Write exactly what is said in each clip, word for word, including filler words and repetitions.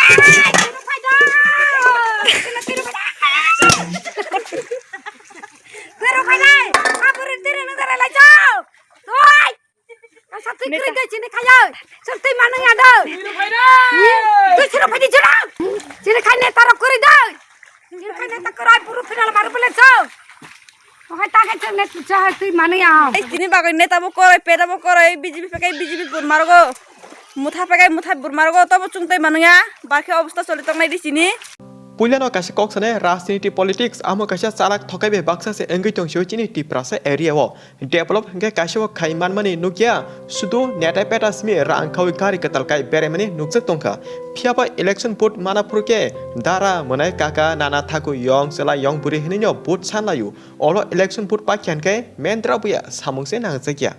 Tiro phai dai! Tiro phai dai! Tiro phai dai! Aburi tiro nang dara lai chau! Oi! Ang sa twi kwrwi dai chini khayo. Sa twi manung ya do. Twi siro phai di jora. Chini khai neta rok kwrwi dai. Chini khai neta kwrwi buru final mar bole so. Okai ta khai chini neta cha twi manung ya. Ei tini bagwi neta bo kwrwi, peda bo kwrwi, B J P phekai B J P bur margo. Mutha phekai mutha bur margo, tobo chwng twi manung ya. Barkhe obostha choli tongnai di chini. Puilano kaisa kok sanai, rajniti politics amo kaisa chalak thokai bai baksa se wngwi tong sio chini Tiprasa area o. Develop hwnkhe kaisa o khai manmani nukya, sudu neta peta simi rang khaui gari kwtal kai beraimani nukjak tongkha. Phiyaba election vote mana phuru khe dara mwnai kaka nana thaku yong chwla yong bwrwi hwnwino vote sanlaio. Olo election vote pakya hwnkhe mendra buya samung se nangjakya.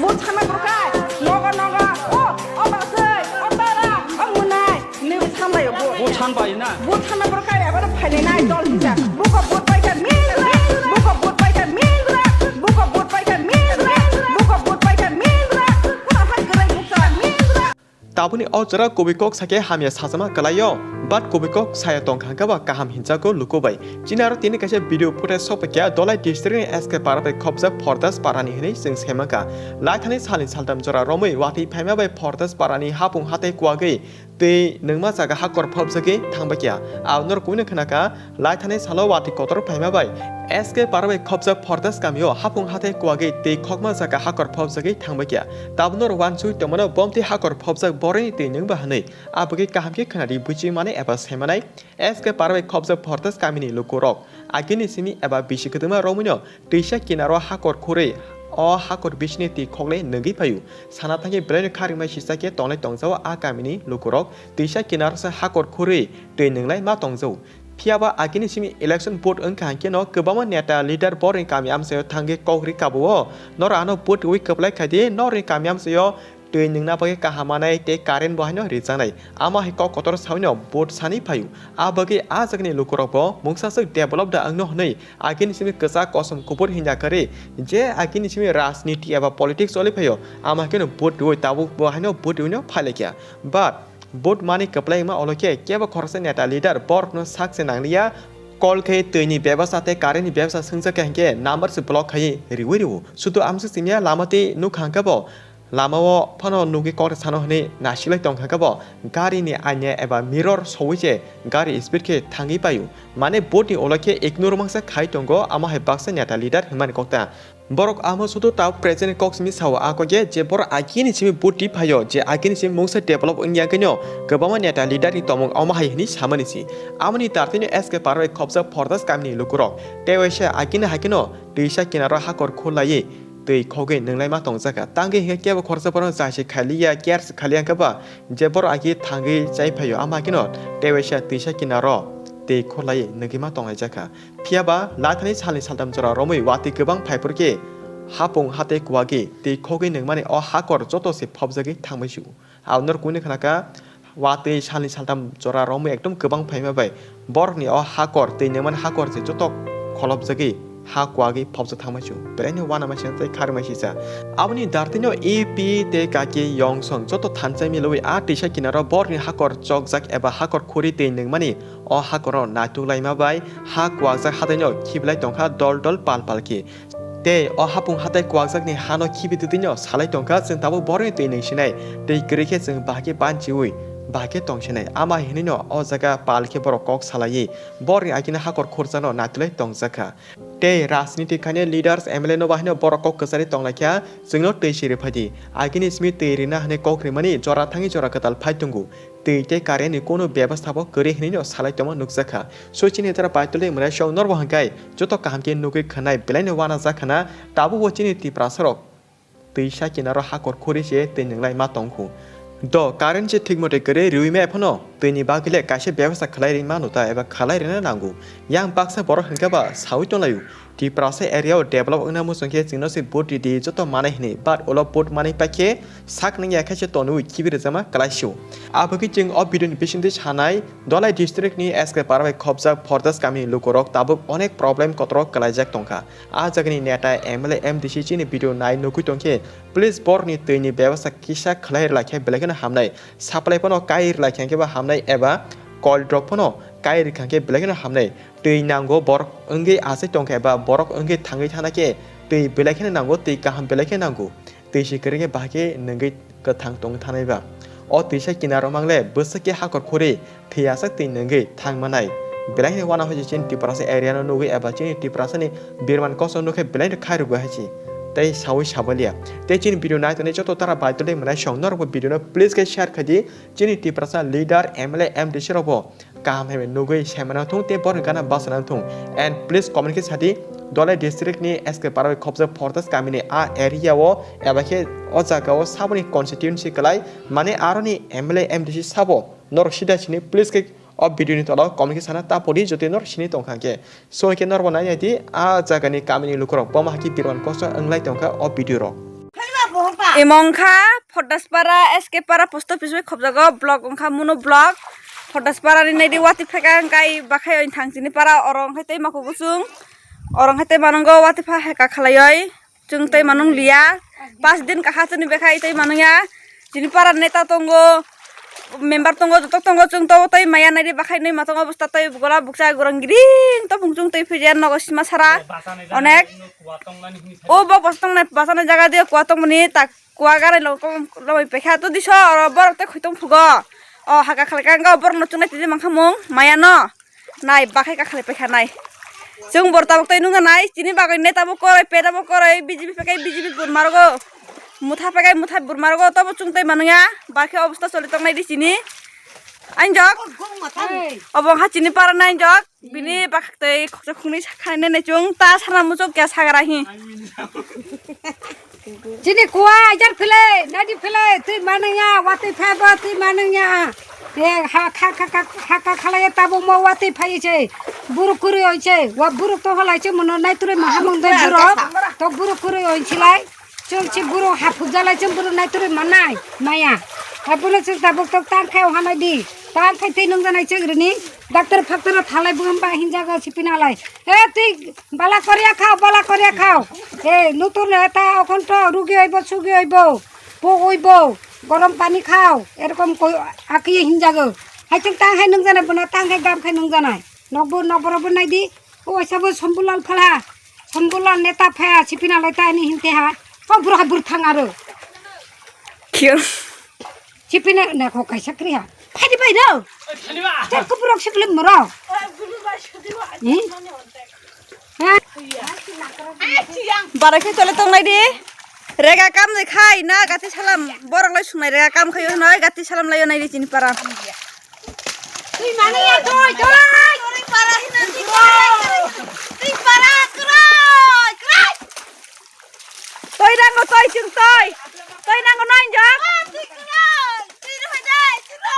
Vote sana borok kai, nogo nogo, o, o basai, o tara, o mwnai. Nini samlayo bo. Bo san bai na. Bo sana borok kare abaro phaile nai dol hinja. Boko vote paikha mindra. Boko vote paikha mindra. Boko vote paikha mindra. Boko vote paikha mindra. Kuna hai kwrai buksa mindra. Tabuni o jora kubui kok sake hamya sajama kwlaio, but kubui kok saya tongkha hwnkhe ba kaham hinjago luku bai. Chini aro tini kaisa video footage sokphaikha Dolai district ni S K para bai khopjak Fordas para ni hinwi chwng saimankha. Laithani salni saltam jora romwi watwi phaima bai Fordas para ni hapung hatai kuwagwi twi nungma jaga hakor phopjagwi thangbaikha. Abo norok kubui no khwnakha, laithani salo watwi kotor phaima bai S K para bai khopjak Fordas kamio hapung hathai kuwagwi twi khokma jaga hakor phopjagwi thangbaikha. Tabuk norok uansugwi tongmano bomtwi hakor phopjak boroni twi nungba hwnwi. Abogwi kaham khe khwnadi buchimani eba saimanai S K para bai khopjak Fordas kamini lukurok. Agini simi eba bisi kwtwma romwino twisa kinaro hakor khurwi o hakor bisini twi khoklai nungwi phaio. Sana thangwi belaino kharwngmai sisa khe tonglai tongjao a kamini lukurok. Twisa kinaro se hakor khurwi twi nunglai ma tongjao. Phiyaba agini simi election vote wngkha hwnkhe no kwbangma neta leader borokni kami amchaio thangwi kok ri kabo-o. Norok ano vote riwi kwplai khai di, norokni kami amchaio twi nungna bagwi kaham manai tei current bo haino rijaknai. Ama hai kok kotor sawino vote sani phaio. A bagwi a jagani lukurokbo mungsaswk develop da wngno hwnwi agini simi kwchak kosom kubur hinya kwrwi je agini simi rajniti eba politics choli phaio, ama haino vote riwi tabuk bo haino vote riwino phailaikha. But vote mani kwplai wngma olo khe kebo khoroksa neta leader borokno sak se nangliya. Call khe twini bebasa tei current ni bebasa swngjak khe hinkhe number se block khaiwi riwi rwo. Sudu amswk simiya lama tei nukha hwnkhe bo lama o phano nugwi kok sano hwnwi nasiklai tongkha khe bo gari ni aina eba mirror sowi se gari speed khe thangwi paio. Mane vote ni ulo khe ignore mangsa khai tongo, amo hai baksa neta leader hinmani kokta. Borok amo sudu tabuk present kok simi sao, a kok je, je borok agini simi vote ri phaio, je agini simi mungsa develop wngya khe no kwbangma neta leader ni tongmung omo hai hwnwi samani si. Amoni dartino S K para bai khopjak Fordas kamini lukurok. Tei waisa agini hai kheno twisa kinaro hakor khulaiwi twi khogwi nunglaima tongjakha. Tangwi hinkhe kebo khoroksa borok jai se khailiya, care se khailiya hwnkhe ba je borok agi thangwi chai phaio, ama haino tei waisa twisa kinaro twi khulaiwi nungwima tonglaijak kha. Phiyaba laithani salni saltam jora romwi watwi kwbang phaiphuru khe hapung hatei kuwagwi twi khogwi nungmani o hakor joto se phobjagwi thangbai su. Abo norok kunu khna kha, watwi salni saltam jora romwi ekdom kwbang phaima bai borokni o hakor twi nungmani hakor se joto kholopjagwi ha kuwagwi phobjak thangbai su. Belaino uanama sina tei kharmai sisa. Aboni dartino E P tei kaki yongsong joto thansa milwi a twisa kinaro borokni hakor chokjak eba hakor khuri twi nungmani o hakoro naituklaima bai ha kuwajak hataino khibilai tongkha dol dol pal pal khe. Tei o hapung hatai kuwakjakni hano khibi twtwino salai tongkha, chwng tabuk borokni twi nungsinai, tei kwrwi khe chwng bahai khe banchiui, bahai khe tongsinai. Ama hinwino o jaga pal khe borok kok salaiwi borokni agini hakor khurjakno naitulai tongjakha. Tei rajniti khainai leaders, M L A no bahaino borok kok kwchari tonglaikha, chwngno twi siri phaidi. Agini simi twi rina hwnwi kok rimani jora thangwi jora kwtal phai tongo. Twi tei current ni kunu bebostha bo kwrwi hwnwi no salai tongma nukjakha. Sochini jora Baitulwi Mwraisong norbo hwnkhai joto kaham khe nugwi khwnai belaino uanajak khna, tabukbo chini Tiprasarok twisa kinaro hakor khuri se twi nwnglai ma tongkhu. Do current se thik mote kwrwi riwi maya phano twini bagwile kaisa bebostha khlai ri mano ta eba khlai rina nango. Yang baksa borok hwnkhe ba saui tonglaio. Tiprasa area o develop wngna muchung khe chwngno se vote ridi joto manai hinwi, but ulo vote manwi paikhe sak nangya khe se tonwi khibi rwjakma kwlaisio. Abokhe chwng o video ni bisingtwi sanai, Dholai district ni S K Para bai khopjak Fordas kamini lukurok tabuk onek problem kotorok kwlaijak tongkha. A jagani neta, M L A, M D C chini video nai nugwi tongkhe, please borokni twini bebasta kisa khlai rwlai khe belai kheno hamnai. Supply phano kai rwlai khe bo hamnai eba kol drop phano kai rwkha khe belai kheno hamnai. Twi nango borok wngwi achai tongkha eba borok wngwi thangwi thana khe twi belai kheno nango, twi kaham belai khe nango. Twi se kwrwi khe bahai khe nwngwi kwthang tongwi thanai ba. O twisa kinaro mangle bwswk khe hakor khuri thwiyasak twi nwngwi thang manai. Belai kheno uanang hai se chini Tiprasa area no nugwi eba chini Tiprasa ni birman kosto nukhe belai kheno khairok bo hai se. Tei saui sabalia. Tei chini video nai tongnai joto tara bai tongwi mwnai song norok bo video no please khe share khai di. Chini Tiprasa leader, M L A, M D C rok bo kaham hai nugwi saimano thung tei borokni gana bachana thung. And please comment khe sadi, Dholai district ni S K Para bai khopjak Fordas kamini a area o eba khe o jaga o saboni constituency kwlai mane aroni M L A, M D C sabo norok sida sini please khe o video ni tola o comment khe sana ta pori jotoi norok sini tongkha khe. So khe norok bo nai nai di a jaga ni kamini lukurok boma hakhe birman kosto wnglai tongkha o video rok. Imo wngkha Fordaspara, S K Para post office bai khopjago, block wngkha Munu block. Fordaspara ni naidi watwi phaikha wngkha bakhai oini thang chini para, oro wngkha tei mako kuchung, oro wngkha tei manungo watwi pha hai kakhalaioi. Chwng tei manung liya, pas din kaha chwngni bekhai tei manungya. Chini para neta tongo, member tongo, joto tongo, chwng to tei maya naidi bakhai nui matongo bwsta tei gola bukcha gorang giring to bung chwng tei phija nogo sima sara onek. O bo bosong nai bachana jaga de kuwa tongmani ta kuwa garai lo kom lomoi pekha to diso oro borok tei khoi tong phugo. O haka khalai kang borok no chungnai tini mankha mung maya no nai bakhai ka khalai pekha nai. Chwng bor tabuk tei nungna nai chini bagwi neta bo koroi peda bo koroi B J P pekai B J P bur marogo mutha pekai mutha bur marogo tobo chwng tei manungya bakhe obosta choli tongnai di chini. Anjok. Obo ha chini para nai anjok. Bini bakhaktwi khoksa khungnwi sakha nene chwng ta sana muchuk kya sagra hi. Chini kuwa ajar phile, nadi phile, twi manangya, watwi phaibo twi manangya. Te ha kha kha kha ha kha khalaya tabo mo watwi phai se. Buruk kuri oi se, wa buruk to holai se mono nai turi mahamung de buruk. To buruk kuri oi silai. Chwng si buru hapuk jalai chwng buru nai turi manai maya. Abono chwng tabuk tok tang khai hanai di. Tang khai tei nung janai chwng rini. Doctor factor thalai bwkham ba hinjago sipina lai. E twi bala koria khao, bala koria khao. E nutur le ta okhon to rugi oibo, sugi oibo, po oibo, gorom pani khao. Erokom koi aki hinjago. Hai chwng tang khai nung janai bono tang khai gam khai nung janai. Nokbo nokbo rokbo nai di. O waisa bo Sombulal phala. Sombulal neta phaya sipina lai ta ani hinte ha. O buru ha buru thang aro. Khiyo. Sipina na ko kaisa kri ha. Phai di bai do. Tek ko burok siklim moro. Hmm? Ha? Bara khe tole tong lai di. Rega kam de khai na gati salam. Borok lai sunai rega kam khayo noi gati salam lai nai di chini para. Twi mani ya, twi, twi. Twi para hina, twi para, twi para, twi, twi. Twi nango, twi, chwng twi. Twi nango, nai jok. Ah, twi kwrwi. Twi rw hai dai, twi rw.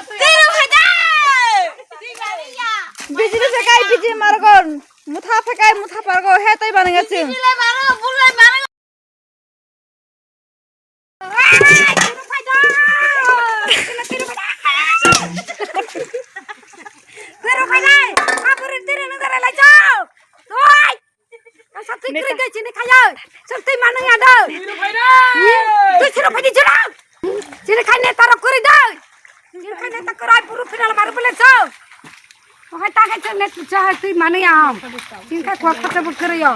Twi rw hai dai. Twi mani ya. Bijili se kai, bijili margon. Mutha phekai, mutha pargo, he twi bananga chwng. Bijili maro, bulai maro. Tero phainai, aburi tiri nang dara lai chao. Oi! Asa twi kri dai chini khayo. Chak twi manang ya do. Twi siro phaidi chira. Chini khai neta rok kuri dai. Chini khai neta krai buru final maru bele chao. Okai ta khai chak net chao twi manang ya. Chini khai khwa khacha bu kri yo.